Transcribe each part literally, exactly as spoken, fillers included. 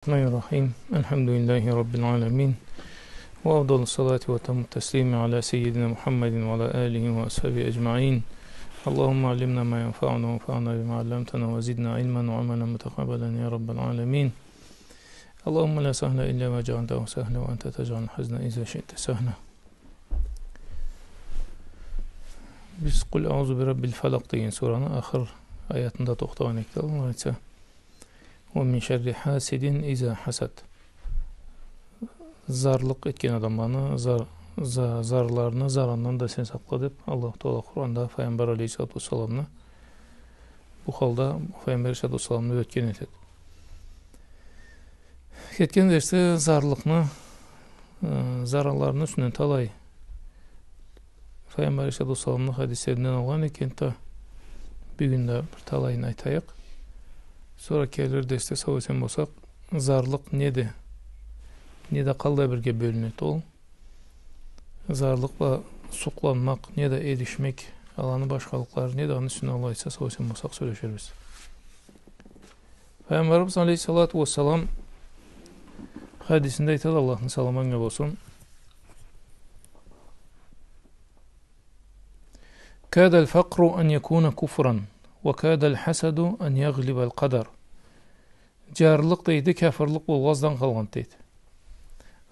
الرحمن الرحيم. الحمد لله رب العالمين. وأفضل الصلاة وأتم التسليم على سيدنا محمد وعلى آله وأصحابه أجمعين. اللهم علمنا ما ينفعنا وانفعنا بما علمتنا وزدنا علما وعملا متقبلا يا رب العالمين. اللهم لا سهل إلا ما جعلته سهلا وأنت تجعل الحزن إذا شئت سهلا. Биз «Къул аузу би раббил фалакъ» деген сураны ахыр аятында тохтагъан эдик да, Аллах айтса. «Ва мин шарри хасидин иза хасад». Зарлыкъ этген адамланы, зар-, за-, зарларыны зарандан да сен сакъла деп, Аллаху Тагъала Къуранда Файгъамбар алейхиссалату уассаламны, бу халда Файгъамбар алейхиссалату уассаламны юретген этеди. Кетген дерсде зарлыкъны, э, заралларыны юсюнден талай Файгъамбар алейхиссалату уассаламны хадислеринден алгъан эдик да, бюгюн да бир талайын айтайыкъ. Сора келир дерсде, сау-эсен болсакъ, зарлыкъ неди, неда къаллай бирге бёлюнеди ол? Зарлыкъ бла сукъланмакъ, неда эришмек, аланы башхалыкълары неди, аны юсюнден, Аллах айтса, сау-эсен болсакъ, сёлеширбиз. Файгъамбарыбыз алейхиссалату уассалам хадисинде айтады, Аллахны саламы анга болсун: «Кадал факъру ан якуна куфран, ва кадал хасаду ан яглибал къадар». Джарлылыкъ, дейди, кяфырлыкъ болгъа аздан къалгъанды, дейди.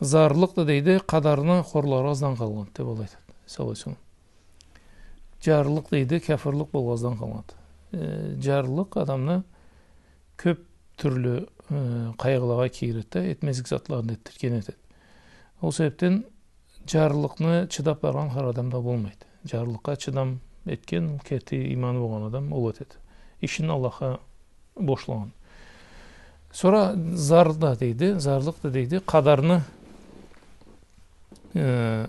Зарлылыкъ да, дейди, къадарны хорларгъа аздан къалгъанды, деп алай айтады, саллаллаху алейхи ва саллам. Джарлылыкъ, дейди, кяфырлыкъ болгъа аздан къалгъанды. Э, джарлылыкъ адамны кёп тюрлю, э, къайгъылагъа кийиреди да, этмезлик затланы этдирген этеди. Ол себепден джарлылыкъны чыдап баргъан хар адам да болмайды. Джарлылыкъгъа чыдам этген, ол керти иманы болгъан адам ол этеди. Ишин Аллахха бошлагъан. Сора зар да, дейди, зарлыкъ да, дейди, къадарны, э,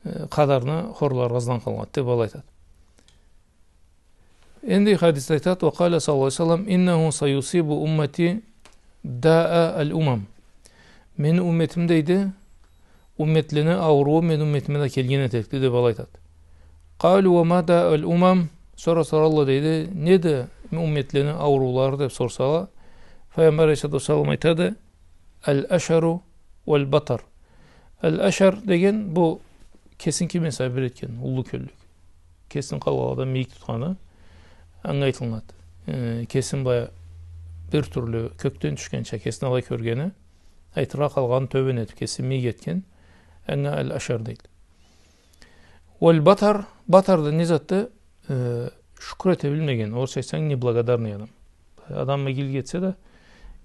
э, къадарны хорларгъа аздан къалгъанды, деп алай айтады. Энди хадисде айтады: «Ва къала саллаллаху алейхи ва саллам: иннаху саюсибу уммати даа ал-умам». Мени умметим, дейди, умметлени аурууу мени умметиме да келген этерикди, деп алай айтады. «Къалу ва ма даа ал-умам?» Сора соралла, дейди, неди умметлени ауруулары, деп сорсала, Файгъамбар алейхиссалату уассалам айтады: «Ал-ашару вал-батар». Ал-ашар деген бу кесин кимиса бир этген уллу кёллюк. Кесин къалгъанладан мийик тутханы анга айтылынады. Э, кесин бая бир тюрлю кёкден тюшгенча кесин алай кёргени, айтыргъа, къалгъанын тёбен этип, кесин мийик этген, анга ал-ашар дейди. Вал-батар, батар да не затды? Э, шукур эте билмеген, орусча айтсанг, неблагодарный адам. Адам игилик этсе да,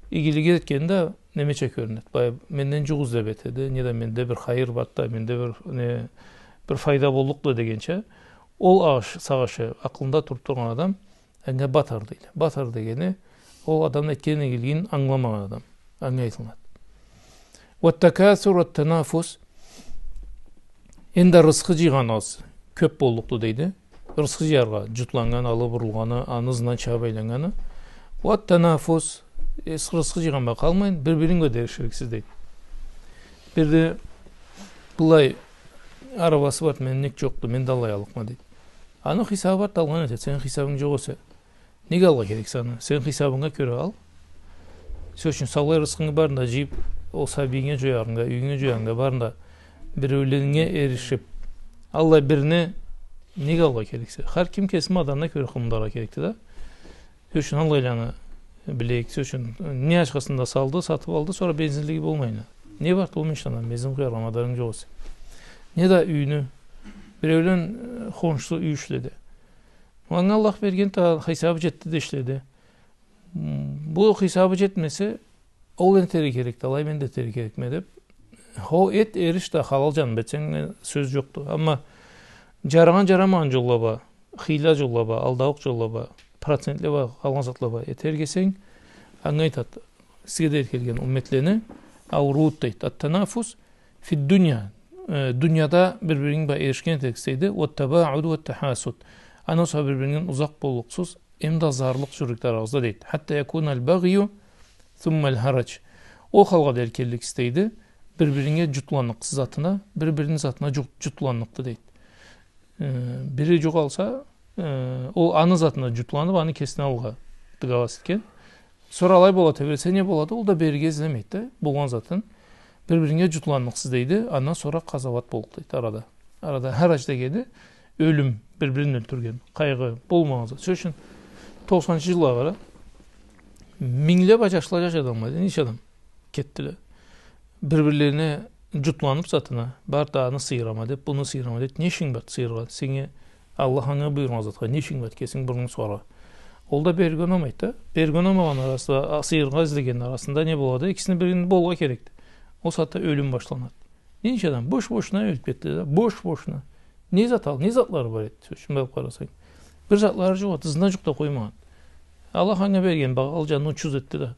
игилик этгенде немеча кёрюнеди. Бай, менден джукъ излеп этеди, неда менде бир хайыр барды да, менде бир, не, бир файда боллукъду дегенча, ол агъыш-, сагъышы акъылында туруп тургъан адам, анга батар дейди. Батар дегени, ол адам этген игилигин ангыламагъан адам. Анга айтылынады. Ват-такасур ват-танафус. Энди рысхы джыйгъаныгъыз кёп боллукъду, дейди. Рысхы джыяргъа джутланнган, алыб урулгъаны, аны ызындан чабыб айланнганы. Ват-танафус, э, рысхы джыйгъан бла къалмайын, бир-биринг бла да эришириксиз, дейди. Бирде былай арабасы барды, мени нек джокъду, мен да аллай аллыкъма, дейди. Аны хисабы барды, алгъан этеди, сени хисабынг джокъ эсе. Нек алгъа керексе аны? Сен хисабынга кёре ал. Сёз ючюн, саулай рысхынгы барын да джыйыб, ол сабийинге джоярынга, юйюнге джоярынга, барын да биреуленнге эришиб, аллай бирине нек алгъа керексе? Хар ким кесини мадарына кёре къылымдаргъа керекди да. Сёз ючюн, аллайланы билейик. Сёз ючюн, не ачхасын да салды, сатыб алды, сора бензинлиги болмайын. Не барды ол машинада бензин къуяргъа мадарынг джокъ эсе? Неда юйню, биреулен, э, хоншусу юй ишледи. Анга Аллах бергенди да, хисабы джетди да ишледи. М, бу хисабы джетмесе, ол этерге керекди, алай мен да этерге керекме деб. Хо, эт, эриш да, халал джаныб этсенг, сёз джокъду. Амма джарагъан, джарамагъан джолла бла, хыйла джолла бла, алдаукъ джолла бла, процентле бла, къалгъан затла бла этерге эсенг, анга айтады, сизге дери келген умметлени аурууду, дейди. Ат-танафус фид-дунья. Э, дуньяда бир-биринг бла эришген этериксиз, дейди. Ват-табаауд ват-тахасуд. Андан сора бир-бирингден узакъ боллукъсуз, эм да зарлыкъ джюрюрюкдю арагъызда, дейди. Хатта якуна ал-багъйу сумма ал-харадж. Ол халгъа дери келликсиз, дейди. Бир-биринге джутланныкъсыз затына, бир-бирини затына джу-, джутланныкъды, дейди. Э, бири джукъ алса, э, ол аны затына джутланыб, аны кесине алыргъа дыгалас этген. Сора алай бола тебресе, не болады? Ол да берирге излемейди да болгъан затын. Бир-биринге джутланныкъсыз, дейди. Андан сора къазауат боллукъ, дейди, арада. Арада харадж дегени ёлюм, бир-бирин ёлтюрген, къайгъы, болмагъан зат. Сёз ючюн, токъсанынчы джыллагъа къара, минглеб аджашла джаш адамла, ненча адам кетдиле. Бир-бирлерине джутланыб затына, бар да аны сыйырама деб, муну сыйырама деб, не ишинг барды сыйыргъа? Сеннге Аллах анга буюргъан затха не ишинг барды, кесинг бурнунг сора. Ол да берирге унамайды да. Берирге унамагъан арасында, а, сыйыргъа излегенни арасында не болады? Экисини бирини болургъа керекди. Ол сагъатда ёлюм башланады. Ненча адам бош-бошуна ёлюб кетди да, бош-бошуна. Не зат ал-, не затлары бар эди, сёз ючюн, барыб къарасанг? Бир затлары джокъ эди, ызына джукъ да къоймагъан. Аллах анга берген багъалы джанын учуз этди да,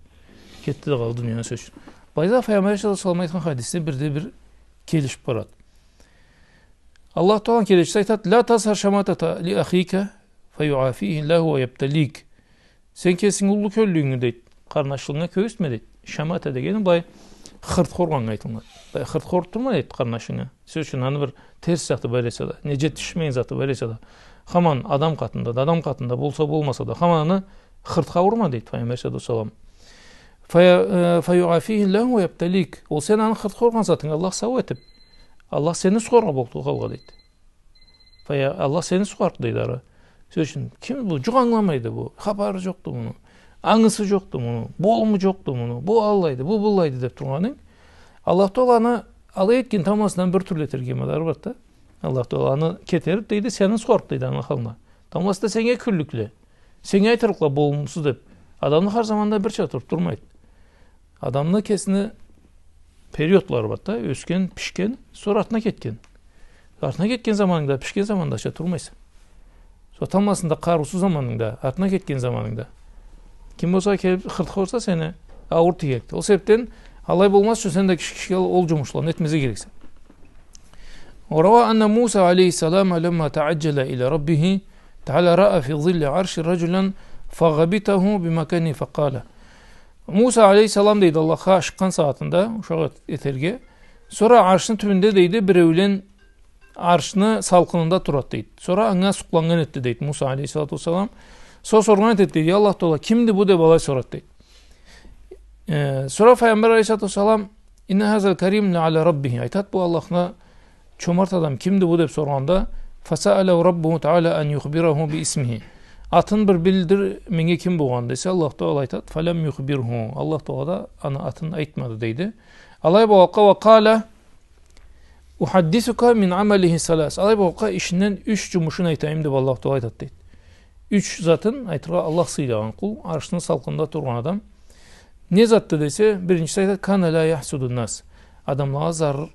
кетди да къалды дунияны, сёз ючюн. Былайда Пайгъамбар алейхиссалату уассалам айтхан хадисде бирде бир келишиб барады. Аллах Тааланы келечиси айтады: «Ла тазхар шаматата ли ахика, фаюафихи Аллаху ва ябталик». Сен кесинги уллу кёллюгюнгю, дейди, къарнашлыгъынга кёргюзтме, дейди. Шамата дегени былай хыртха ургъаннга айтылынады. Былай хыртха уруп турма, дейди, къарнашынга. Сёз ючюн, аны бир терс заты бар эсе да, не джетишмеген заты бар эсе да, хаман адам къатында да, адам къатында болса, болмаса да, хаман аны хыртха урма, дейди Пайгъамбар саллаллаху алейхи ва саллам. Фая-, э, фаюафихи Аллаху ва ябталик. Ол сен аны хыртха ургъан затынга Аллах сау этип, Аллах сени соргъа болду халгъа, дейди. Фая-, Аллах сени соргъа, дейди, ары. Сёз ючюн, ким бу? Джукъ ангыламайды бу. Хапары джокъду муну. Ангысы джокъду муну. Болуму джокъду муну. Бу аллайды, бу быллайды деп тургъанынг. Аллах Таала аны алай этген тамбласындан бир тюрлю этерге мадары барды да. Аллах Таала аны кетерип, дейди, сени соргъа, дейди, аны халына. Тамбласында сеннге кюллюкле. Сеннге айтырыкъла болумсуз деп. Адамны хар заманда бирча туруп турмайды. Адамны кесини периодлары барды да, ёсген, пишген, сора артына кетген. Артына кетген заманынгда, пишген заманынгдача турмайса. Сора тамбласында къарыусуз заманынгда, артына кетген заманынгда. Ким болса келип хыртха урса, сени ауур тиерикди. Ол себепден алай болмаз ючюн сен да киши кишиге ол джумушланы этмезге керексе. وروى أن موسى عليه السلام لما تعجل إلى ربه تعالى رأى في ظل العرش رجلا فغبطه بمكانه فقال. Муса алейхиссалам, дейди, Аллахха ашыкъгъан сагъатында ушакъ эт-, этерге. Сора аршны тюбюнде, дейди, биреулен аршны салкъынында турат, дейди. Сора анга сукъланнган этди, дейди, Муса алейхиссалату уассалам. Сора соргъан этет, дейди, я Аллах Таала, кимди бу деп алай сорат, дейди. Э, сора Пайгъамбар алейхиссалату уассалам, إن هذا الكريم لعلى ربه. Айтат, бу Аллахны чомарт адам кимди бу деп соргъанда, فسأله ربه تعالى أن يخبره باسمه. Атын бир билдир меннге ким болгъанын десе, Аллах Таала айтат, فلم يخبره. Аллах Таала да аны атын айтмады, дейди. Алай болгъанлыкъгъа, وقال أحدثك من عمله ثلاث. Алай болгъанлыкъгъа, ишинден юч джумушун айтайым деп Аллах Таала айтат, дейди. Юч затын айтыргъа Аллах сыйлагъан къул, аршны салкъынында тургъан адам. Не затды десе, биринчиси айтат, كان لا يحسد الناس. Адамлагъа зар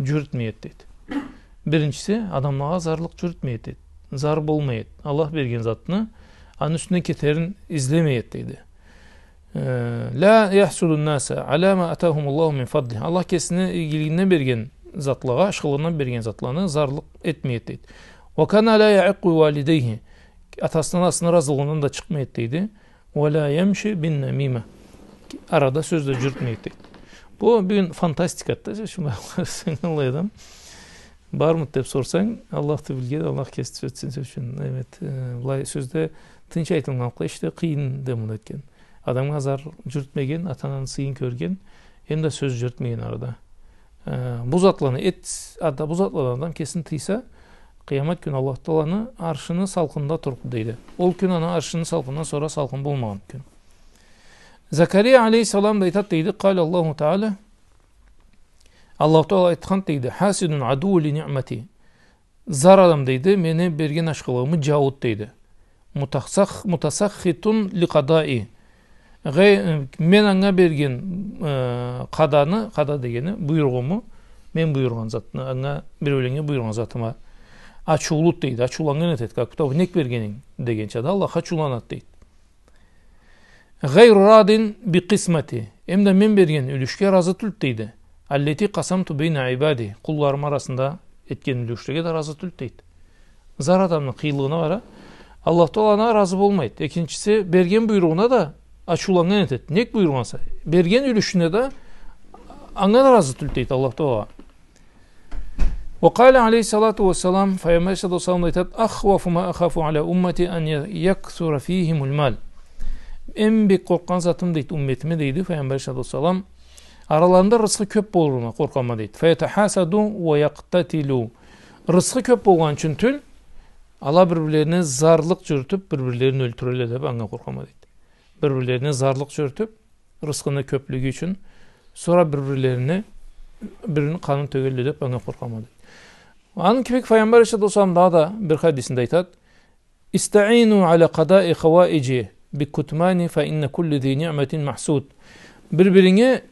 джюрютмей эди, дейди. Биринчиси, адамлагъа зарлыкъ джюрютмей эди, дейди. Зар болмай эди. Аллах берген затны, аны юсюнден кетерин излемей эди, дейди. Э, لا يحسد الناس على ما آتاهم الله من فضله. Аллах кесини игилигинден берген затлагъа, ашхылыгъындан берген затланы зарлыкъ этмей эди, дейди. وكان لا يعق والديه. Атасыны, анасыны разылыгъындан да чыкъмай эди, дейди. ولا يمشي بالنميمة. Арада сёз да джюрютмей эди, дейди. Бу бюгюн фантастикады да, сёз ючюн, алай адам. Бармыды деп сорсанг, Аллахды билген, Аллах кеси тюзетсин, сёз ючюн. Эвет, э, былай сёзде тынч айтылгъанлыкъгъа, ишде къыйын да муну этген. Адамгъа зар джюрютмеген, ата-ананы сыйын кёрген, эм да сёз джюрютмеген арада. Э, бу затланы эт, ада бу затладан адам кесин тыйса, къыямат кюн Аллах Тааланы аршыны салкъынында туруп, дейди. Ол кюн аны аршыны салкъынындан сора салкъын болмагъан кюн. Закария алейхиссалам да айтат, дейди, قال الله تعالى, Аллах Таала айтхан, дейди, حاسد عدو لنعمتي. Зар адам, дейди, мени берген ашхылыгъымы джаууду, дейди. متسخ-، متسخط لقضائي. Гъай-, мен анга берген, э, къаданы, къада дегени, буйругъуму, мен буюргъан затны, анга биреуленнге буюргъан затыма ачыулуду, дейди, ачыуланнган этет, как будто нек бергенинг дегенча да, Аллахха ачыуланат, дейди. غير راض بقسمتي. Эм да мен берген юлюшге разы тюлдю, дейди. التي قسمت بين عبادي. Къулларым арасында этген юлюшлеге да разы тюлдю, дейди. Зар адамны къыйынлыгъына къара. Аллах Таала анга разы болмайды. Экинчиси, берген буйругъуна да ачыуланнган этет. Нек буюргъанса? Берген юлюшюне да, анга да разы тюлдю, дейди, Аллах Таала. وقال عليه الصلاة والسلام, Пайгъамбар саллаллаху алейхи ва саллам айтат, أخوف ما أخاف على أمتي أن يكثر فيهم المال. Эм бек къоркъгъан затым, дейди, умметиме, дейди, Файгъамбар алейхиссалату уассалам, араларында рызкъы кёп болуруна къоркъама, дейди. Фаятахасаду ва якътатилу. Рызкъы кёп болгъаны ючюн тюл, ала бир-бирлерине зарлыкъ джюрютюп, бир-бирлерин ёлтюрелле деп анга къоркъама, дейди. Бир-бирлерине зарлыкъ джюрютюп, рызкъыны кёплюгю ючюн, сора бир-бирлерине, бир-бирини къанын тёгелле деп анга къоркъама, дейди. Аны кибик Файгъамбар алейхиссалату уассалам дагъыда бир хадисинде айтады: «Истаину аля къадаи хаваиджи бикутмани фа инна кулли зи ниъматин махсуд». Бир-биринге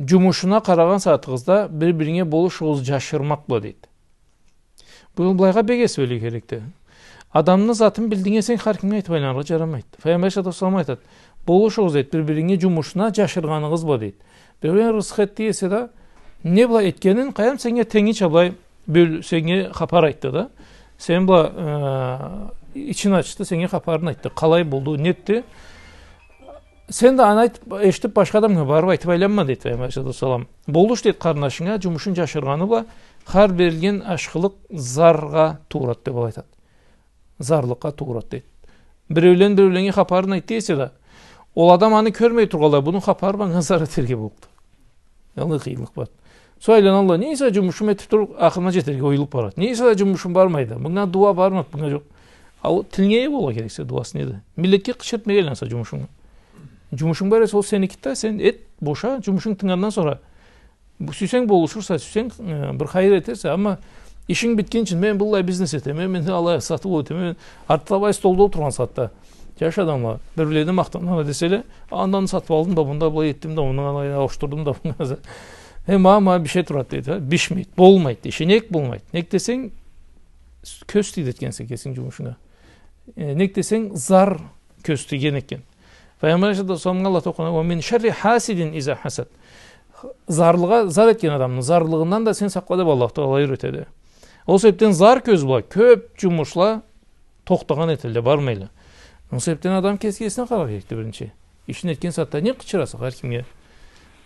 джумушуна къарагъан сагъатыгъызда бир-биринге болушугъуз джашырмакъ бла, дейди. Бу былайгъа бек эс бёлюрге керекди. Адамны затын билдинг эсенг, хар кимге айтып айланыргъа джарамайды. Файгъамбар алейхиссалату уассалам айтады: «Болушугъуз, — дейди, — бир-биринге джумушуна джашыргъаныгъыз бла», — дейди. Бир-бирин рысхы этди эсе да, не бла этгенин, къайдам, сеннге тенгича былай бёл-, сеннге хапар айтды да. Сен бла, э, ичин ачды, сеннге хапарын айтды. Къалай болду, нетди? Сен да аны айтып, эшитип, башха адамгъа барып айтып айланма, дейди Файгъамбар алейхиссалату уассалам. Болуш, дейди, къарнашынга джумушун джашыргъаны бла, хар берилген ашхылыкъ заргъа туура, деп алай айтады. Зарлыкъгъа туура, дейди. Биреулен биреуленнге хапарын айтды эсе да, ол адам аны кёрмей тургъанлай, муну хапары бла анга зар этерге боллукъду. Аллай къыйынлыкъ бар. Сора айланалла, не эсе джумушум этип туруп, ахырына джетерге оюлуп барады. Не эсе да джумушум бармайды. Мынга дуа бармайды, мынга джокъ. А ол тилинге ие болургъа керексе, дуасы неди? Миллетге къычыртмай айланса джумушунгу. Джумушунг бар эсе, ол сеники да, сен эт, боша, джумушунг тыннгандан сора. Бу, сюйсенг болушурса, сюйсенг, э, бир хайыр этерсе, амма ишинг битгинчи, мен быллай бизнес этеме, мен алай сатып этеме, мен артда былай столда олтургъан сагъатда. Джаш адамла, бир-бирлерине махтаннганла деселе, андан сатып алдым да, мында былай этдим да, муну алай ауушдурдум да, муну. Э, ма, ма, бишип турады, дейди, а? Бишмейди, болмайды, иши нек болмайды? Нек десенг, кёз тийдиртгенсе кесинг джумушунга. Э, нек десенг, зар кёз тийген экен. Файгъамбар алейхиссалату уассаламгъа Аллах Таала: «Уа мин шарри хасидин иза хасад». Зарлыгъа, зар этген адамны зарлыгъындан да сен сакъла деп Аллах Таала юретеди. Ол себепден зар кёз бла кёп джумушла тохтагъан этелле, бармайла. Ол себепден адам кеси кесине къараргъа керекди биринчи. Ишин этген сагъатда не къычыраса хар кимге?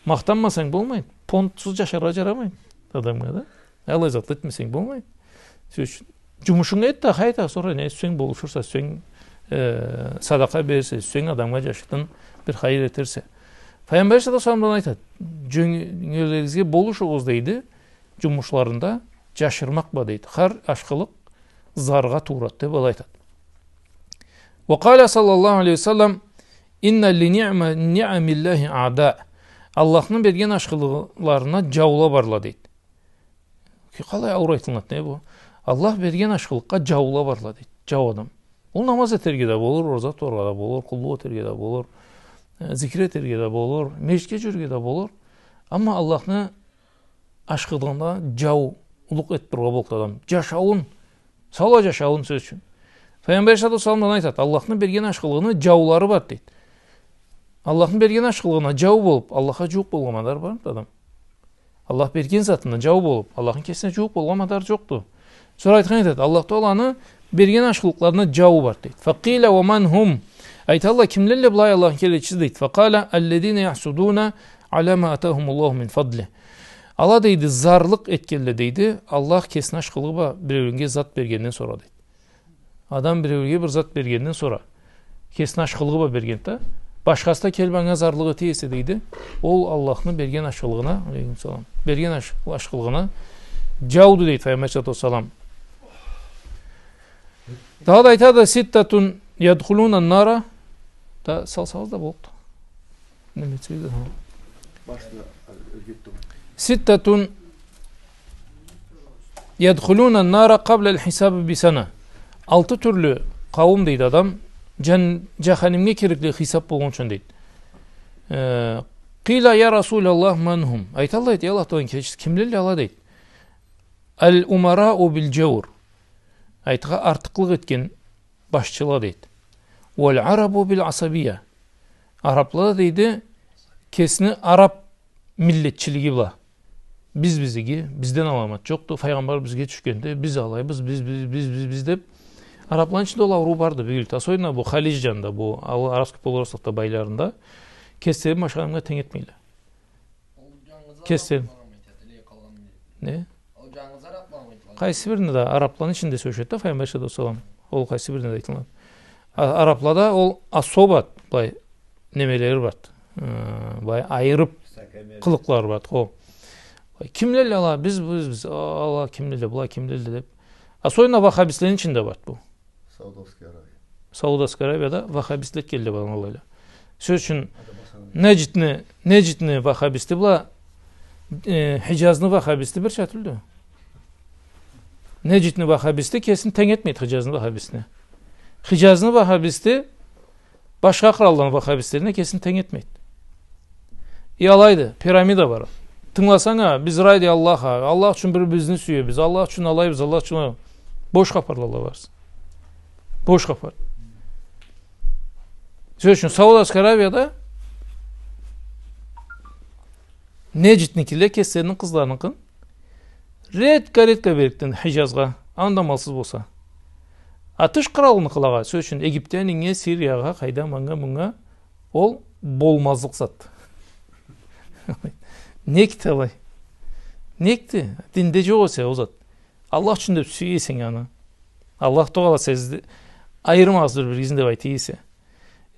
Махтанмасанг болмайды. Понтсуз джашаргъа джарамайды адамгъа да. Аллай затла этмесенг болмайды. Сёз ючюн, джумушунгу эт да, къайта, сора не, сюйсенг болушурса, сюйсенг, э, садакъа берирсе, сюйсенг адамгъа джашыртын бир хайыр этерсе. Файгъамбар алейхиссалату уассалам айтады: «Джёнгелеригизге болушугъуз, — дейди, — джумушларында джашырмакъ бла», — дейди. Хар ашхылыкъ заргъа туура, деп алай айтады. Уа къала саллаллаху алейхи ва саллам: «Инна ли ниъма-, ниъамиллахи аъда». Аллахны берген ашхылыкъларына джаула барла, дейди. Ки, къалай ауур айтылынады, не бу? Аллах берген ашхылыкъгъа джаула барла, дейди. Джау адам. Ол намаз этерге да болур, ораза тутаргъа да болур, къуллукъ этерге да болур, э, зикир этерге да болур, межгитге джюрюрге да болур. Амма Аллахны ашхылыгъына джаулукъ этип турургъа боллукъду адам. Джашауун, саулай джашауун, сёз ючюн. Файгъамбар алейхиссалату уассалам да айтады, Аллахны берген ашхылыгъыны джаулары бар, дейди. Аллахны берген ашхылыгъына джау болуп, Аллахха джууукъ болгъа мадар бармыды адам? Аллах берген затына джау болуп, Аллахны кесине джууукъ болгъа мадар джокъду. Сора айтхан этеди, Аллах Тааланы берген ашхылыкъларына джауу бар, дейди. Факъила уа ман хум? Айталла, кимлелле былай, Аллахны келечиси, дейди. Факъала: «Аллазина яхсудуна аля ма атахумуллаху мин фадлих». Ала, дейди, зарлыкъ этгенле, дейди, Аллах кесини ашхылыгъы бла биреуленнге зат бергенден сора, дейди. Адам биреуге бир зат бергенден сора, кесини ашхылыгъы бла берген да, башхасы да келип анга зарлыкъ эте эсе, дейди, ол Аллахны берген ашхылыгъына, алейкум салам, берген аш-, ашхылыгъына джауду, дейди Файгъамбар алейхиссалату уассалам. Дагъыда айтады: «Ситтатун ядхулуна нара». Да, салсагъыз да боллукъду. Неме этсегиз да, хы. Башда, а, ёрге этдим. «Ситтатун ядхулуна нара къабла аль-хисаби би сана». Алты тюрлю къауум, дейди, адам, джан-, джаханимге кирликле хисап болгъунчу, дейди. Э, къила: «Я Расулаллах, ман хум?» Айталла, дейди, эй Аллах Тааланы келечиси, кимлелле ала, дейди. «Аль-умарау биль-джаур». Айтыргъа, артыкълыкъ этген башчыла, дейди. «Уаль-арабу биль-асабия». Арапла да, дейди, кесини арап миллетчилиги бла. Биз бизге, бизден аламат джокъду, файгъамбар бизге тюшгенди, биз алайбыз, биз, биз, биз, биз, биз деп. Арапланы ичинде ол ауруу барды бюгюн. Особенно бу Халидж джанында, бу ал-, Арабский полуостровда байларында кеслерин башха адамгъа тенг этмейле. Кеслерин. Не? Къайсы биринде да, арапланы ичинде сёлешеди да Файгъамбар алейхиссалату уассалам. Ол къайсы биринде да айтылынады. А-, араплада ол особо, былай, немелери барды. Э, былай айырып къылыкълары барды, хо. Кимлелле ала, биз, биз, биз, ала кимлелле, была кимлелле деп. Особенно ваххабистлени ичинде барды бу. Саудовская Аравия. Саудовская Аравияда ваххабистле келди, была алайла. Сёз ючюн, Неджитни, Неджитни ваххабисти была, э, Хиджазны ваххабисти бирча тюлдю. Неджитни ваххабисти кесин тенг этмейди Хиджазны ваххабистине. Хиджазны ваххабисти башха къралланы ваххабистлерине кесин тенг этмейди. И алайды, пирамида бар. Тынгыласанг а, биз ради Аллаха, Аллах ючюн бир-бирибизни сюебиз, Аллах ючюн алайбыз, Аллах ючюн алай-, бош хапарла барысы. Бош хапар. Сёз ючюн, Саудовская Аравияда Неджитникиле кеслерини къызларыныкъын редко-редко берикди Хиджазгъа, анда малсыз болса. А тыш къралныкъылагъа, сёз ючюн, Египтянинге, Сириягъа, къайда, манга, мунга, ол болмазлыкъ зат. Некди алай? Некди? Динде джокъ эсе ол зат. Аллах ючюн деп сюе эсенг аны. Аллах Тагъала сизни айырмагъыз бир-биригизни деп айта эсе.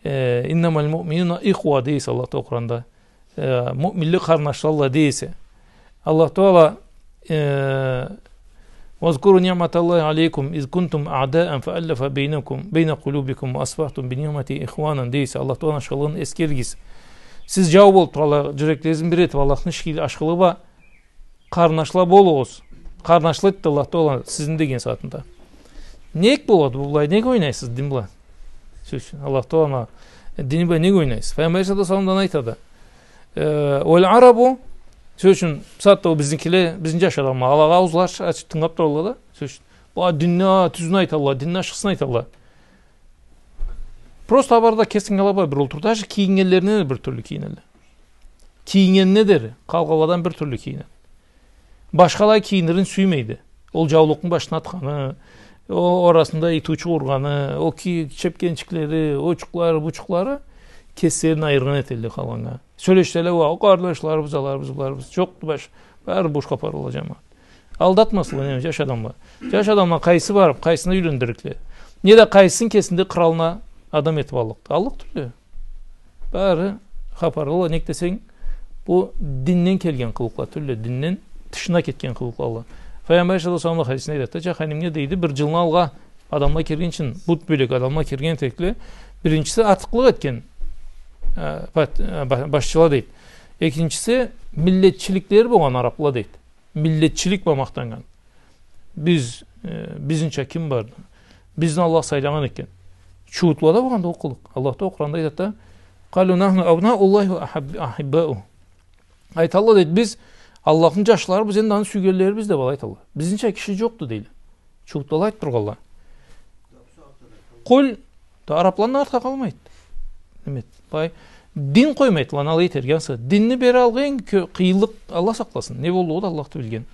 Э, «Иннамаль муъминуна ихва» дей эсе Аллах Тагъала Къуранда. Э, муъминле къарнашладыла дей эсе. Аллах Тагъала, э, «Вазкуру ниъматаллахи алейкум из кунтум аъдаан фа аллафа бейнакум, бейна къулюбикум ва асбахтум би ниъматихи ихванан» дей эсе. Аллах Тагъаланы ашхылыгъын эсгеригиз. Сиз джау болуб тургъанла, джюреклеригизни бир этиб, Аллахны ашхылыгъы бла къарнашла болугъуз. Къарнашла этди Аллах Тагъала сизни деген сагъатында. Нек болады бу былай? Нек ойнайсыз дин бла? Сёз ючюн, Аллах Тагъаланы дини бла нек ойнайсыз? Файгъамбар саллаллаху алейхи ва салламдан айтады. Э, «Валь арабу», сёз ючюн, бусагъатда ол бизникиле, бизни джаш адамла, алагъа ауузлары ачыб тынгылаб туралла да. Сёз ючюн, бу динни, а, тюзюн айталла, динни ашхысын айталла. Просто абарда кесинг алай бир олтур. Даже кийиннгенлерине да бир тюрлю кийинелле. Кийиннгенине дери, къалгъанладан бир тюрлю кийинеди. Башхала кийинирин сюймейди. Ол джаулукъну башына атханы, ол арасында итиучукъ ургъаны, ол ки-, чепкенчиклери, очукълары, бучукълары кеслерин айыргъан этелле къалгъаннга. Сёлешселе, уа, ол къарнашларыбыз, аларыбыз, быларыбыз. Джокъду баш-, бары бош хапарла, джамагъат. Алдатмасынла, неме, джаш адамла. Джаш адамла къайсы барыб, къайсыны юйлендирликле. Неда къайсысын кесинде къралына адам этиб аллыкъды. Аллыкъ тюлдю. Бары хапарла, нек десенг, бу динден келген къылыкъла тюлдю, динден тышына кетген къылыкъла. Файгъамбар саллаллаху алейхи ва саллам хадисинде айтады, джаханимге, дейди, бир джылны алгъа адамла киргинчи, бут бёлек адамла кирген этекле, биринчиси артыкълыкъ этген, э, пат-, э, ба-, башчыла, дейди. Экинчиси миллетчиликлери болгъан арабла, дейди. Миллетчилик бла махтаннган. Биз, э, бизнича ким барды? Бизни Аллах сайлагъан экен. Чууутлада болгъанды ол къылыкъ. Аллах да Къуранда айтады да, «Къалу нахну абнауллахи ва ахиб-, ахиббау». Айталла, дейди, биз Аллахны джашларыбыз, энди аны сюйгенлерибиз деб алай айталла. Бизнича киши джокъду, дейле. Чууутлада айтыб тургъанла. Къул, да арабланы артха къалмайды. Неме, бай, дин къоймайды, ла, алай этерге ансы. Динни бери алгъа энг кё-, къыйынлыкъ, Аллах сакъласын. Не боллугъу да Аллахды билген.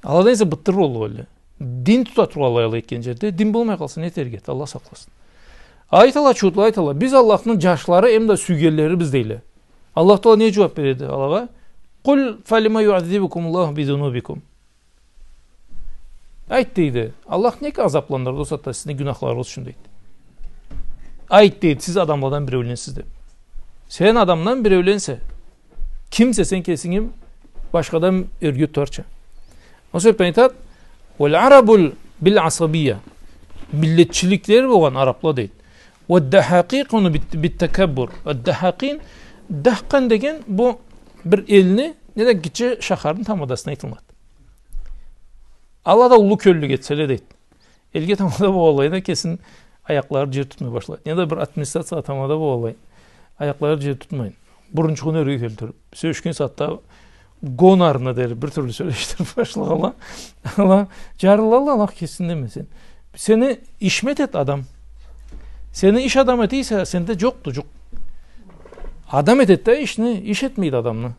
Аладан эсе бытдыр боллукъ элле. Дин тута тургъанлай алай этген джерде, дин болмай къалса, не этерге эди, Аллах сакъласын. Айталла, чууутлада айталла, биз Аллахны джашлары, эм да сюйгенлерибиз, дейле. Аллах Тагъала не джууаб береди алагъа? Къул фалима юаззибукумуллаху би зунубикум. Айт, дейди, Аллах нек азабландырды ол сагъатда сизни гюнахларыгъыз ючюн, дейди. Айт, дейди, сиз адамладан биреуленсиз деб. Сен адамдан биреуленсе, кимсе сен кесинги башхадан ёрге тутарча. Ол себебден айтады, «Валь арабу биль асабия». Миллетчиликлери болгъан арабла, дейди. «Ваддахакъикъуна бит-, биттакаббур». Ваддахакъин, дахкъан деген бу бир элни, неда гитче шахарны тамадасына айтылады. Ала да уллу кёллюлюк этселе, дейди. Элге тамада болгъанлай да кесин аякълары джер тутмай башлайды. Неда бир администрациягъа тамада болгъанлай аякълары джер тутмай. Бурунчугъун ёрге кёлтюрюб, сёлешген сагъатда гонорну дери бир тюрлю сёлешдириб башлагъанла. Ала джарылалла, Аллах кесин демесин. Сени ишмет эт адам. Сени иш адам эте эсе, сенде джокъду джукъ. Адам этеди да ишни, иш этмейди адамны.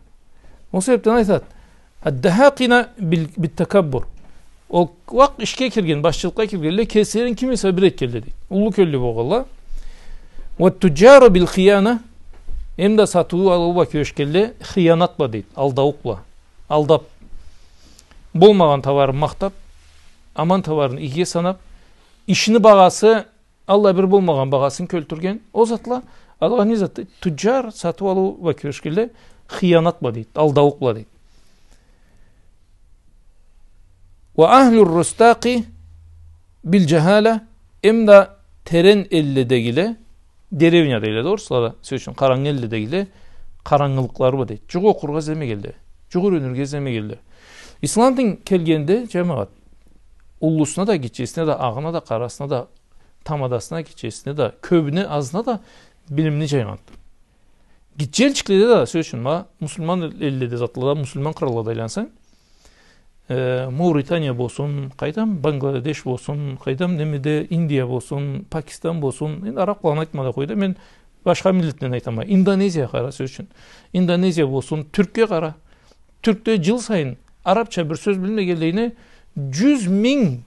Ол себебден айтады, «Аддахакъина бил-, биттакаббур». Ол уакъ ишге кирген, башчылыкъгъа киргенле, кеслерин ким эсе бир этгенле, дейди. Уллу кёллю болгъанла. «Ваттуджару биль хияна». Эм да сатыу-алыу бла кюрешгенле, хыянат бла, дейди. Алдаукъ бла. Алдаб. Болмагъан товарын махтаб, аман товарын игиге санаб, ишини багъасы аллай бир болмагъан багъасын кёлтюрген, ол затла Алгъа не затды? Туджар, сатыб алыу бла кюрешгенле, хыянат бла дейди, алдаулукъ бла дейди. وأهل الرستاق بالجهالة, эм да терен элледегиле, деревня дейле да орусла да, сёз ючюн, къарангы элледегиле, къарангылыкълары бла дейди. Джукъ окъургъа излемегенле, джукъ юренирге излемегенле. Ислам дин келгенде, джамагъат, уллусуна да, гитчесине да, агъына да, къарасына да, тамадасына, гитчесине да, кёбюне, азына да билимни джайгъанды. Гитче элчикледе да, сёз ючюн, ма, муслиман эл-, элледе, затлада, муслиман къраллада айлансанг, э, Мавритания болсун, къайдам, Бангладеш болсун, къайдам, немеде, Индия болсун, Пакистан болсун, энди араб къаланы айтма да къой да, мен башха миллетден айтама. Индонезия къара, сёз ючюн. Индонезия болсун, Тюркге къара. Тюркде джыл сайын арабча бир сёз билмегенлейине джюз минг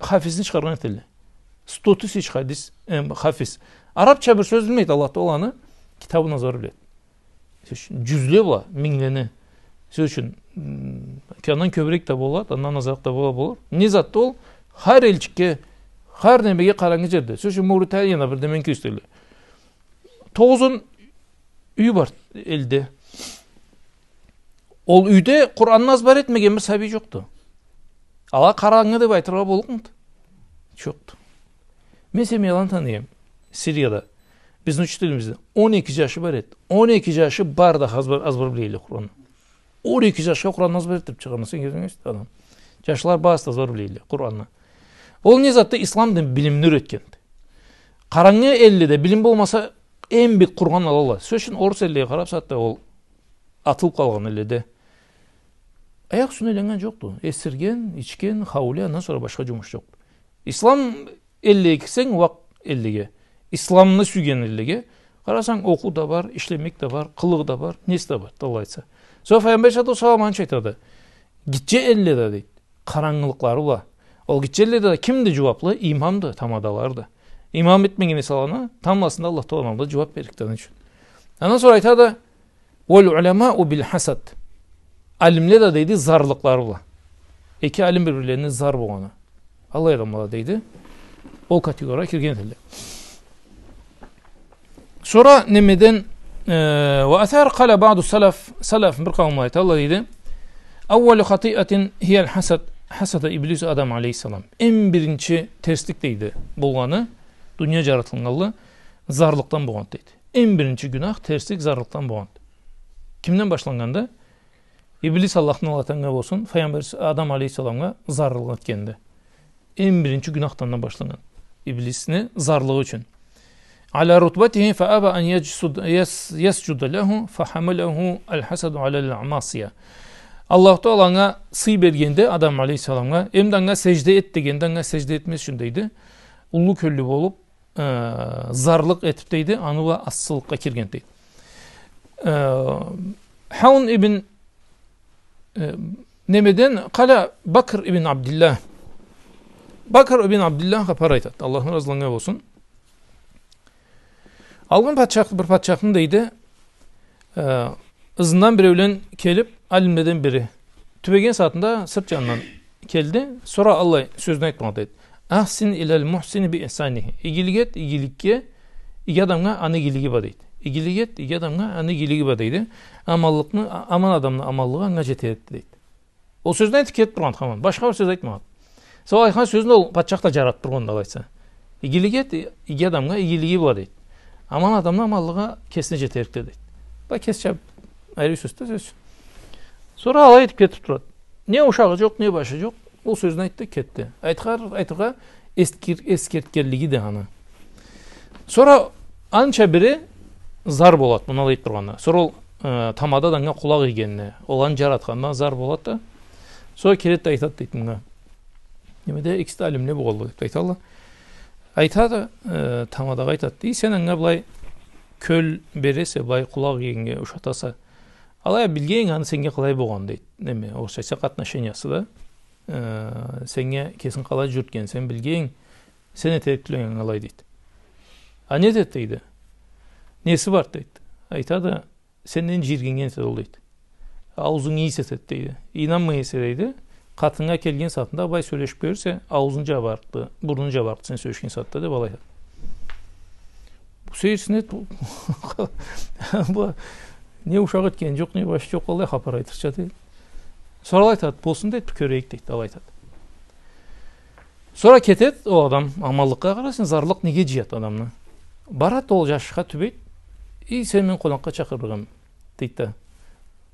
хафизни чыгъаргъан этелле. Сто тысяч хадис, эм, хафиз. Арабча бир сёз билмейди, Аллах Тааланы китабын азбар биледи. Сёз ючюн, джюзле бла, минглени. Сёз ючюн, м, андан кёбюрек да болады, андан азыракъ да бола, болур. Не затды ол? Хар элчикге, хар немеге къарангы джерде. Сёз ючюн, Мавританияда бир немени кёргюзтелле. Тогъуз-он юй бар элде. Ол юйде Къуранны азбар этмеген бир сабий джокъду. Ала къарангы деб айтыргъа боллукъмуду? Джокъду. Мен семьяланы таныйма. Сирияда. Бизни учителибизни он эки джашы бар эди. Он эки джашы бары да азбар, азбар биледи Къуранны. Он эки джашха Къуранны азбар этдириб чыгъаргъанны сен кёргенсе, адам. Джашла барысы да азбар биледи Къуранны. Ол не затды? Ислам дин билимни юретгенди. Къарангы элледе билим болмаса, эм бек къуругъан алалла. Сёз ючюн, орус эллеге къараб, сагъатда ол атылыб къалгъан элледе. Аякъ юсюне айланнган джокъду. Эсирген, ичген, хауле, андан сора башха джумуш джокъду. Ислам эллеге кирсенг, уакъ эллеге, исламны сюйген эллеге, къарасанг, окъуу да бар, ишлемек да бар, къылыгъ да бар, неси да бар, Аллах айтса. Сора Файгъамбар саллаллаху алейхи ва саллам аны айтады. Гитче элледе, дейди, къарангылыкълары бла. Ол гитче элледе кимди джууаблы? Имамды, тамадаларды. Имам этмеген эсе аланы, тамбласында Аллах Тааланы аллында джууаб берликди аны ючюн. Андан сора айтады, والعلماء بالحسد. Алимле да, дейди, зарлыкълары бла. Эки алим бир-бирлерине зар болгъаны. Аллай адамла да, дейди, ол категория кирген этелле. Сора немеден, э, وأثار قال بعض السلف, салаф бир къауумла айталла, дейди, أول خطيئة هي الحسد، حسد إبليس آدم عليه السلام. Эм биринчи терслик, дейди, болгъаны, дуния джаратылгъанлы, зарлыкъдан болгъанды, дейди. Эм биринчи гюнах, терслик зарлыкъдан болгъанды. Кимден башланнганды? Иблис, Аллахны налаты анга болсун, Файгъамбар Адам алейхиссаламгъа зарлыкъ этгенди. Эм биринчи гюнахдан да башланнган. Иблисни зарлыгъы ючюн. على رتبته فأبى أن يجسد-، يس-، يسجد له فحمله الحسد على المعصية. Аллаху Таала анга сый бергенде, Адам алейхиссаламгъа, эм да анга сежде эт дегенде, анга сежде этмез ючюн, дейди, уллу кёллю болуп, э, зарлыкъ этип, дейди, аны бла асылыкъгъа кирген, дейди. Э, Хаун ибн, э, немеден, къала Бакр ибн Абдиллах. Бакр ибн Абдиллах хапар айтат. Аллахны разылыгъы анга болсун. Алгъын патчах, бир патчахны, дейди, э, ызындан биреулен келип, алимледен бири. Тюбеген сагъатында сырт джанындан келди. Сора аллай сёзню айтмакъ, дейди. «أحسن إلى المحسن بإحسانه». Игилик эт, игиликге, иги адамгъа аны игилиги бла, дейди. Игилик эт, иги адамгъа аны игилиги бла, дейди. Аманлыкъны, а-, аман адамны аманлыгъы анга джетерикди, дейди. Ол сёзню айтып кетип тургъан хаман. Башха бир сёз айтмагъан. Сора айтхан сёзню ол патчах да джаратып тургъан, алай айтса. Игилик эт, иги адамгъа игилиги бла, дейди. Аман адамны аманлыгъы кесине джетерикди, дейди. Бу кесича айры сёз да, сёз. Сора алай айтып кетип турады. Не ушагъы джокъ, не башы джокъ. Ол сёзню айтды, кетди. Айтхар-, айтыргъа эскер-, эскертгенлиги да аны. Сора анча бири зар болат, муну алай айтып тургъанына. Сора ол, э, тамада да анга къулакъ ийгенине, ол аны джаратханына зар болат да. Сора келет да айтат, дейди, мынга. Немеде, экиси да алимле болгъанла, деп айталла. Айтады, э, тамадагъа айтат, дей, сен анга былай кёл бересе, былай къулакъ ийгеннге ушатаса. Алай а билгенг аны сеннге къалай болгъан, дейди. Неме, орусча айтсакъ, отношениясы да. Э, сеннге кесин къалай джюрютгенин сен билгенг, сен этерик тюлдю анга алай, дейди. А не этет, дейди. Неси бар, дейди. Айтады, сенден джийиргеннген этет ол, дейди. Аузунг ийис этет, дейди. Ийнанмай эсе, дейди, къатыннга келген сагъатында былай сёлешип кёрсе, аузунг джабарыкъды, бурнунг джабарыкъды сен сёлешген сагъатда, деп алай айтады. Сейирсинет, бу, бу не ушакъ этгени джокъ, не башы джокъ, аллай хапар айтырча, дейт. Сора алай айтат, болсун, дейт, бир кёрейик, дейт, алай айтат. Сора кетет ол адам, аманлыкъгъа къара сен, зарлыкъ неге джыят адамны. Барат ол джашха, тюбейт, и, сени мен къонакъгъа чакъырырыкъ эдим, дейт да.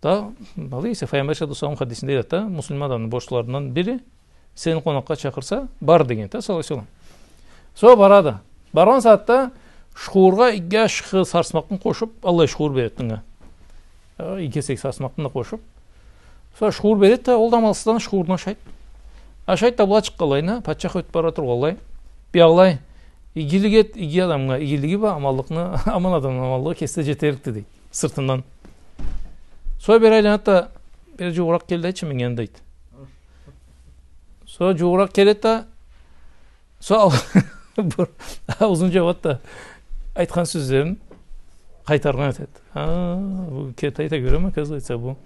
Да, алай эсе, Файгъамбар саллаллаху алейхи ва саллам хадисинде айтат да, муслим адамны борчларындан бири, сени къонакъгъа чакъырса, бар деген да, саллаллаху алейхи ва саллам. Сора барады. Баргъан сагъатда шуургъа иги ашхы сарсмакъны къошуп, аллай шуур берет анга. Э, иги кесек сарсмакъны да къошуп. Сора шуур берет да, ол да амалсыздан шуурну ашайт. Ашайт да, былай чыкъгъанлайына, патчах ётюп бара тургъанлай. Биягъылай, игилик эт, иги адамгъа игилиги бла, аманлыкъны, аман адамны аманлыгъы кесине джетерикди, дейт. Сыртындан. Сора бери айланат да, бери джууугъуракъ кел да айтчы меннге, дейт. Сора джууугъуракъ келет да, сора бир ауузун джабат да, айтхан сёзлерин къайтаргъан этет. А, бу кертиди да, кёреме, оказывается, бу,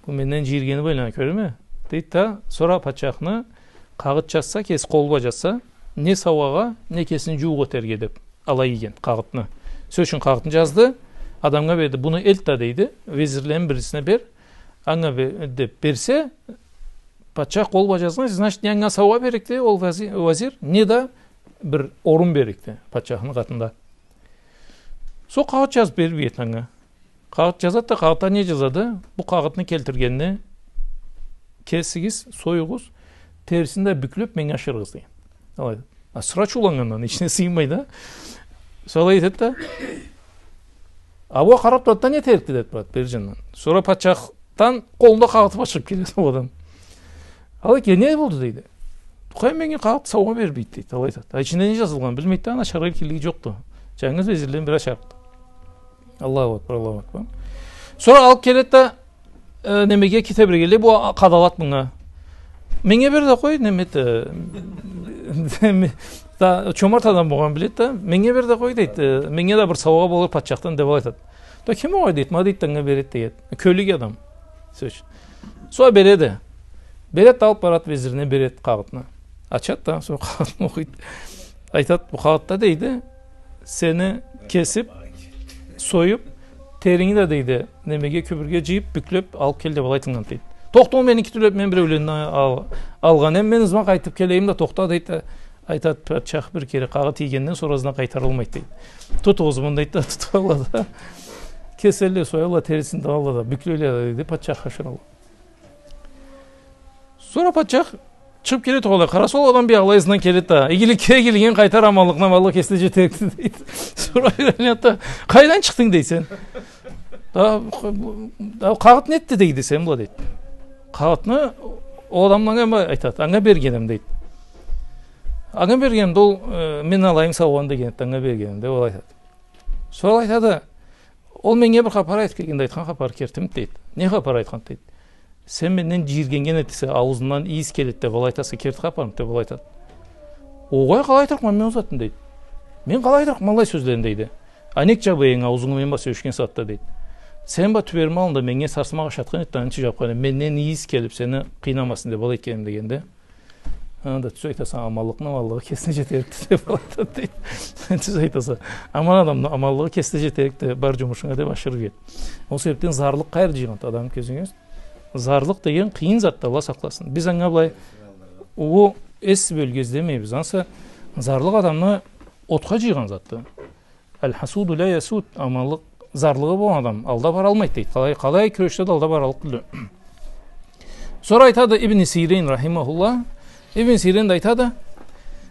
бу менден джийиргени бла айлана, кёреме, дейт да, сора патчахны къагъыт джазса, кеси къол бла джазса, не саугъагъа, не кесин джууукъ этерге деб, алай ийген къагъытны. Сёз ючюн, къагъытны джазды, адамгъа берди. Буну элт да, дейди, везирлени бирисине бер, анга бе-, деб берсе, патчах къол бла джазгъан, значит, не анга саугъа берикди ол вази-, вазир, не да бир орун берикди патчахны къатында. Сора къагъыт джазыб бериб иеди анга. Къагъыт джазат да, къагъытда не джазады? Бу къагъытны келтиргенни кесигиз, союгъуз, терисин да бюклеб, меннге ашырыгъыз, деген. Алай. А, сора ачыуланнгандан ичине сыйынмай да. Сора алай этет да. А бу къараб турат да, не этерикди деб турат бери джандан. Сора патчахдан къолунда къагъыт бла чыгъыб келеди ол адам. Алай ке, не болду, дейди. Тохта, меннге къагъыт саугъа бериб ийди, дейди. Алай айтат. А ичинде не джазылгъанын билмейт да, аны ачаргъа эркинлиги джокъду. Джангыз везирледен бири ачарыкъды. Аллаху акбар, Аллаху акбар. Сора алыб келет да, э, немеге, кете бергенлей, бу а-, къадалат мынга. Меннге бер да къой, неме, э, да, чомарт адам болгъанын билет да, меннге бер да къой, дейт, э, меннге да бир саугъа болур патчахдан, деб алай айтат. Да ким огъай, дейт, ма, дейт, анга берет, дейт. Кёллюк адам. Сёз. Сора береди. Берет да, алыб барат, везирине берет къагъытны. Ачат да, сора къагъытны окъуйт. Айтат, бу къагъытда, дейди, сени кесиб, союб, теринги да, дейди, немеге, кюбюрге джыйыб, бюклеб, алыб кел деб алай айтылгъан, дейди. Тохта, ол меники тюл эди, мен биреуленден ал-, алгъан эм, мен ызыма къайтыб келейим да, тохта, дейди, айтат, патчах бир кере къагъыт ийгенден сора ызына къайтарылмайды, дейди. Тутугъуз муну, дейди да, тутуб алалла да. Кеселле, соялла, терисин да алалла да, бюклейле да, дейди, патчахха ашыралла. Сора патчах чыгъыб келет огъай, къараса, ол адам биягъылай ызындан келет да. Игиликге игилигин къайтар, аманлыкъны аманлыгъы кесине джетерикди, дейди. Сора бир айланат да, къайдан чыкъдынг, дейди, сен? Да, да, къагъыт нетди, дейди, сен бла, дейди. Къагъытны ол адамгъа айтат, анга бергенме, дейди. Анга бергенме да ол, э, мен алайым саугъаны деген эди, анга бергенме, деб ол айтат. Сора алай айтады, ол меннге бир хапар айтыб келгенди, айтхан хапары кертимиди, дейди. Не хапар айтханды, дейди. Сен менден джийиргеннген этесе, ауузунгдан ийис келеди деб алай айтаса, керти хапармыды, деб алай айтады. Огъай, къалай айтырыкъма мен ол затны, дейди. Мен къалай айтырыкъма аллай сёзлени, дейди. А нек джабыйынг ауузунгу мен бла сёлешген сагъатда, дейди. Сен бла тюберими аллында меннге сарсмакъ ашатхан эди, аны ючюн джабхан эдим. Менден ийис келиб, сени къыйнамасын деб алай этгенме, дегенде. Анда тюз айтаса, аманлыкъны аманлыгъы кесине джетерикди деб айтады, дейди. Тюз айтаса. Аман адамны аманлыгъы кесине джетерикди, бар джумушунга деб ашырыр эди. Ол себебден зарлыкъ къайры джыйгъанды адамны, кёзюгюз. Зарлыкъ деген къыйын затды, Аллах сакъласын. Биз анга былай уллу эс бёлюрге излемейбиз. Ансы зарлыкъ адамны отха джыйгъан затды. Аль-хасуду ля ясуд, аманлыкъ, зарлыгъы болгъан адам алда баралмайды, дейди. Къалай, къалай кюрешсе да алда бараллыкъ тюлдю. Сора айтады Ибн Сирин, рахимахуллах. Ибн Сирин да айтады: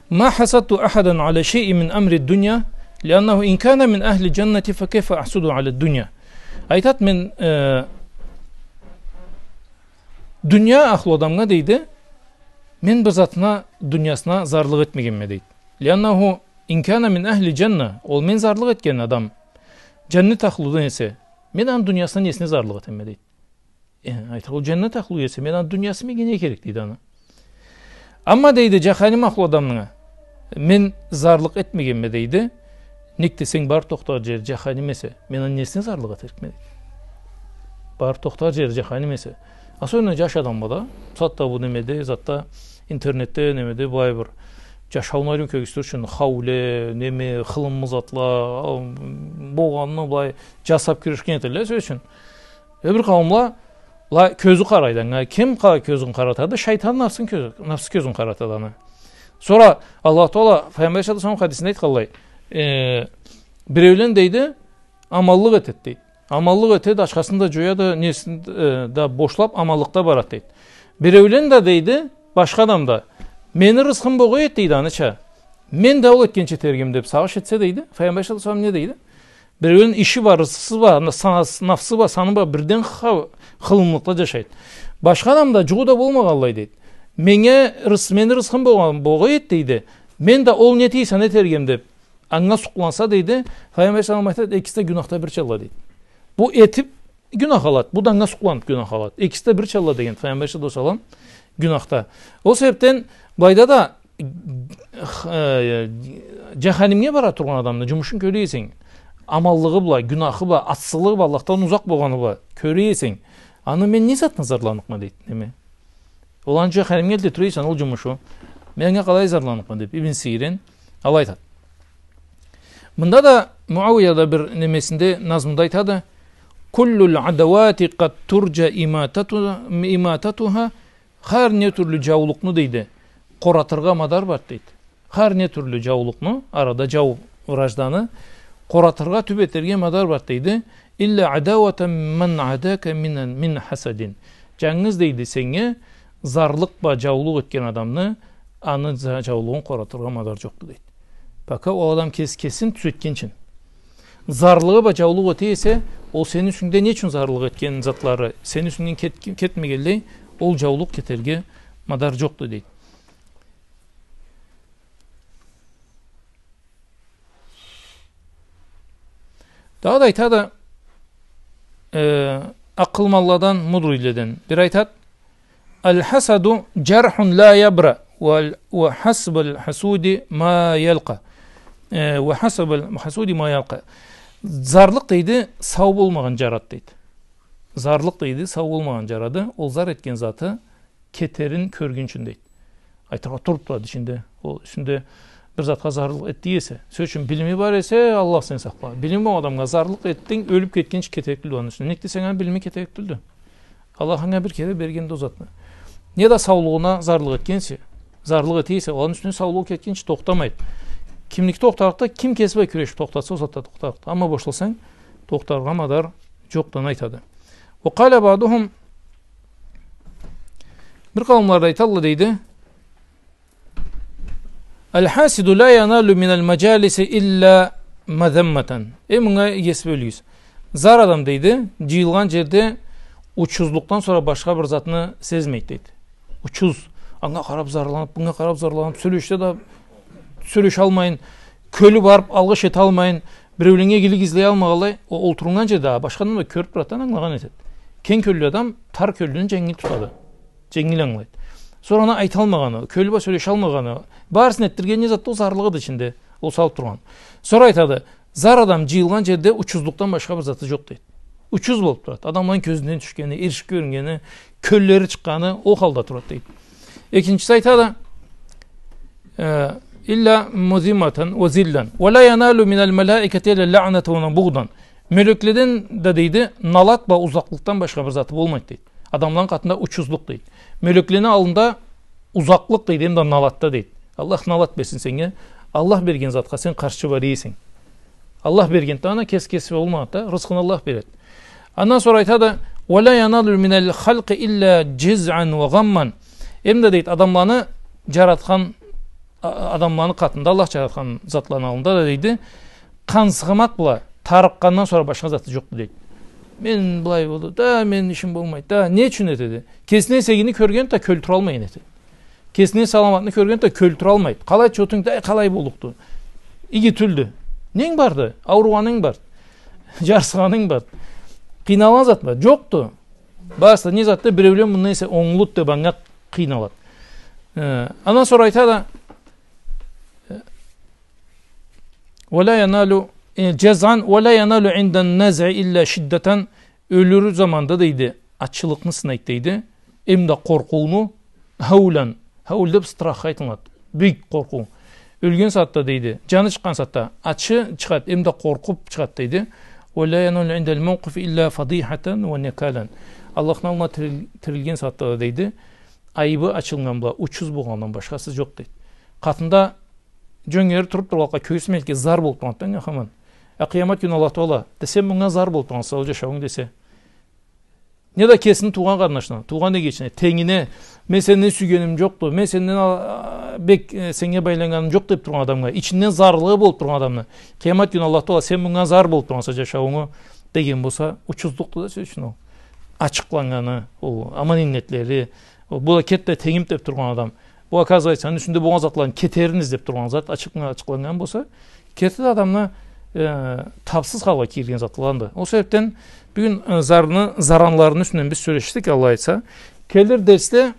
«Ма хасадту ахадан аля шейин мин амри дунья, лианнаху ин кана мин ахли джаннати, фа кайфа ахсуду аля дунья». Айтат, мен, э, дунья ахлу адамгъа, дейди, мен бир затына, дуньясына зарлыкъ этмегенме, дейди. «Лианнаху ин кана мин ахли джанна», ол мен зарлыкъ этген адам джаннет ахлудан эсе, мен аны дуньясына несине зарлыкъ этеме, дейди. Э, айта, ол джаннет ахлу эсе, мен аны дуньясы меннге не керек, дейди, аны. Амма, дейди, джаханим ахлу адамгъа мен зарлыкъ этмегенме, дейди. Нек десенг, барыб тохтар джери джаханим эсе, мен аны несине зарлыкъ этерикме, дейди. Барыб тохтар джери джаханим эсе. Особенно джаш адамгъа да, сагъатда бу немеде, затда, интернетде, немеде, былай бир Джашауну ариу кёргюзтюр ючюн хауле, неме, хылымылы затла, а, болгъанны былай джасаб кюрешген этелле, сёз ючюн. Э, бир къауумла, ла, кёзю къарайды анга. Ким къа-, кёзюн къаратады? Шайтан нафсын кёзю, нафсы кёзюн къаратады аны. Сора Аллаху Тагъала Пайгъамбар саллаллаху алейхи ва саллам хадисинде айтханлай, э, биреулен дейди, аманлыкъ этед, дейди. Аманлыкъ этед, ачхасын да джояды, несин, э, да бошлаб, аманлыкъда барад, дейди. Биреулен да, дейди, башха адам да, мени рызкъым богъа эд, дейди, аныча. Мен да ол этгенча этер эдим, деб сагъыш этсе, дейди. Пайгъамбар саллаллаху алейхи ва саллам не дейди? Биреулен иши бар, рызкъысы бар, на-, са-, нафсы бар, саны бар, бирден ха-, хылымлыкъда джашайды. Башха адам да джугъу да болмагъанлай, дейди. Меннге рыз-, мени рызкъым богъа, богъа эд, дейди. Мен да ол не дейсе, аны этер эдим, деб, анга сукъланса, дейди, Пайгъамбар саллаллаху алейхи ва саллам айтады, экиси да гюнахда бирчалла, дейди. Бу этиб гюнах алад, бу да анга сукъланыб гюнах алад. Экиси да бирчалла деген Пайгъамбар саллаллаху алейхи ва саллам гюнахда. Ол себебден былайда да, э, джаханимге бара тургъан адамны джумушун кёре эсенг, аманлыгъы бла, гюнахы бла, асылыгъы бла, Аллахдан узакъ болгъаны бла кёре эсенг, аны мен не затдан зарланныкъма, дейди, неме. Ол аны джаханимге элтиб тура эсе ол джумушу, мен анга къалай зарланныкъма, деб, Ибн Сирин алай айтады. Мында да Муауия да бир немесинде, назмунда айтады: «كل العداوات قد ترجى إماطة-، إماطتها». Хар не тюрлю джаулукъну, дейди, къоратыргъа мадар бар, дейди. Хар не тюрлю джаулукъну, арада джау, вражданы къоратыргъа, тюб этерге мадар бар, дейди. «إلا عداوة من عاداك من، من حسد». Джангыз, дейди, сеннге зарлыкъ бла джаулукъ этген адамны, аны за-, джаулугъун къоратыргъа мадар джокъду, дейди. Пока ол адам кес-, кесин тюзетгинчи. Зарлыгъы бла джаулукъ эте эсе, ол сени юсюнгде не ючюн зарлыкъ этген затлары сени юсюнгден кет-, кетмегенлей, ол джаулукъ кетерге мадар джокъду, дейди. Дагъыда айтады, э, акъылманладан, мудройледен бири айтады: «الحسد جرح لا يبرأ، و، وحسب الحسود ما يلقى». Э, «وحسب الحسود ما يلقى». Зарлыкъ, дейди, сау болмагъан джарады, дейди. Зарлыкъ, дейди, сау болмагъан джарады. Ол зар этген заты кетерин кёргюнчюн, дейди. Айтыргъа, туруб турады ичинде. Ол юсюнде бир затха зарлыкъ этди эсе, сёз ючюн, билими бар эсе, Аллах сени сакъла. Билими болгъан адамгъа зарлыкъ этдинг, ёлюб кетгинчи кетерик тюлдю аны юсюнде. Нек десенг, аны билими кетерик тюлдю. Аллах анга бир кере бергенди ол затны. Не да саулугъуна зарлыкъ этген эсе, зарлыкъ эте эсе, ол аны юсюнден саулугъу кетгинчи тохтамайды. Кимники тохтарыкъды, ким кеси бла кюрешиб тохтаса, ол затда тохтарыкъды. Амма бошласанг, тохтаргъа мадар джокъду, аны айтады. «وقال بعضهم», бир къауумла да айталла, дейди, «الحاسد لا ينال من المجالس إلا مذمة». Э, мынга эс бёлюгюз. Зар адам, дейди, джыйылгъан джерде учузлукъдан сора башха бир затны сезмейди, дейди. Учуз. Анга къараб зарланыб, мынга къараб зарланыб, сёлешсе да сёлешалмайын, кёлю барыб алгъыш эталмайын, биреуленнге игилик излей алмагъанлай, ол олтургъан джерде, а, башха адам да кёрюб турады да, англагъан этеди. Кенг кёллю адам тар кёллюню дженгил тутады. Дженгил ангылайды. Сора аны айталмагъаны, кёлю бла сёлешалмагъаны, барысын этдиргени не затды, ол зарлыгъыды ичинде, ол салыб тургъан. Сора айтады, зар адам джыйылгъан джерде учузлукъдан башха бир заты джокъ, дейди. Учуз болуб турады. Адамланы кёзюнден тюшгени, эришиб кёрюннгени, кёллери чыкъгъаны, ол халда турады, дейди. Экинчиси айтады, э, «إلا مذمة وذلا، ولا ينال من الملائكة إلا لعنة وبغضا». Мёлекледен да, дейди, налат бла узакълыкъдан башха бир заты болмайды, дейди. Адамланы къатында учузлукъ, дейди. Мёлеклени аллында узакълыкъ, дейди, эм да налатда, дейди. Аллах налат берсин сеннге. Аллах берген затха сен къаршчы бара эсенг. Аллах бергенди да, аны кес-, кеси болмагъанды да, рызкъыны Аллах береди. Андан сора айтады: «ولا ينال من الخلق إلا جزعا وغما». Эм да, дейди, адамланы джаратхан, а-, адамланы къатында, Аллах джаратхан затланы аллында да, дейди, къансыгъымакъ бла тарыкъгъандан сора башха заты джокъду, дейди. Мен былай болду да, мен ишим болмайды да, не ючюн этеди? Кесине эсегини кёргенди да, кёлтюралмайын этеди. Кесине саламатны кёргенди да, кёлтюралмайды. Къалай чотунг да, къалай боллукъду? Иги тюлдю. Ненг барды? Ауругъанынг барды. Джарсыгъанынг барды. Къыйналгъан зат барды. Джокъду. Барысы да не затды? Биреулен мындан эсе онглуду деб анга къыйналады. Э, андан сора айтады, э, «ولا ينال، э, جزعا ولا ينال عند النزع إلا شدة». Ёлюр заманда, дейди, ачылыкъны сынайды, дейди. Эм да къоркъууну, «هولا». Хаул деб страхха айтылынады. Бийик къоркъуу. Ёлген сагъатда, дейди, джаны чыкъгъан сагъатда ачы чыгъад, эм да къоркъуб чыгъад, дейди. «ولا ينال عند الموقف إلا فضيحة ونكالا». Аллахны аллына тирил-, тирилген сагъатда да, дейди, айыбы ачылгъан бла учуз болгъандан башхасы джокъ, дейди. Къатында джёнгери туруб тургъанлыкъгъа, кёргюзю мелке зар болуб тургъанды да, хаман. А къыямат кюн Аллах Тагъала: «Да сен мынга зар болуб тургъанса ол джашауунг», — десе, неда кесини туугъан къарнашына, туугъан эгечине, тенгине: «Мен сенден сюйгеним джокъду, мен сенден, а, бек, э, сеннге байланнганым джокъ», — деб тургъан адамгъа, ичинден зарлыгъы болуб тургъан адамны, къыямат кюн Аллах Тагъала: «Сен мынга зар болуб тургъанса джашауунга», — деген болса, учузлукъду да, сёз ючюн, ол ачыкъланнганы, ол аман иннетлери, ол, бу да кетди, тенгим деб тургъан адам. Бу, оказывается, аны юсюнде болгъан затланы кетерин излеб тургъан зат, ачыкъ-, ачыкъланнган болса, керти да адамны, э, табсыз халгъа кирген затланды. Ол себебден бюгюн, э, зарны, заранларыны юсюнден биз сёлешдик, Аллах айтса. Келир дерсде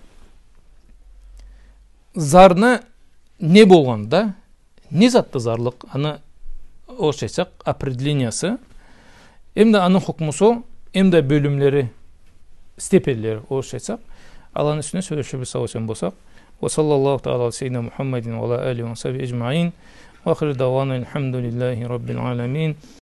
зарны не болгъанды да, не затды зарлыкъ, аны, орусча айтсакъ, определениясы, эм да аны хукмусу, эм да бёлюмлери, степенлери, орусча айтсакъ, аланы юсюне сёлеширбиз, сау-эсен болсакъ. وصلى الله تعالى على سيدنا محمد وعلى آله وصحبه أجمعين. وآخر دعوانا الحمد لله رب العالمين.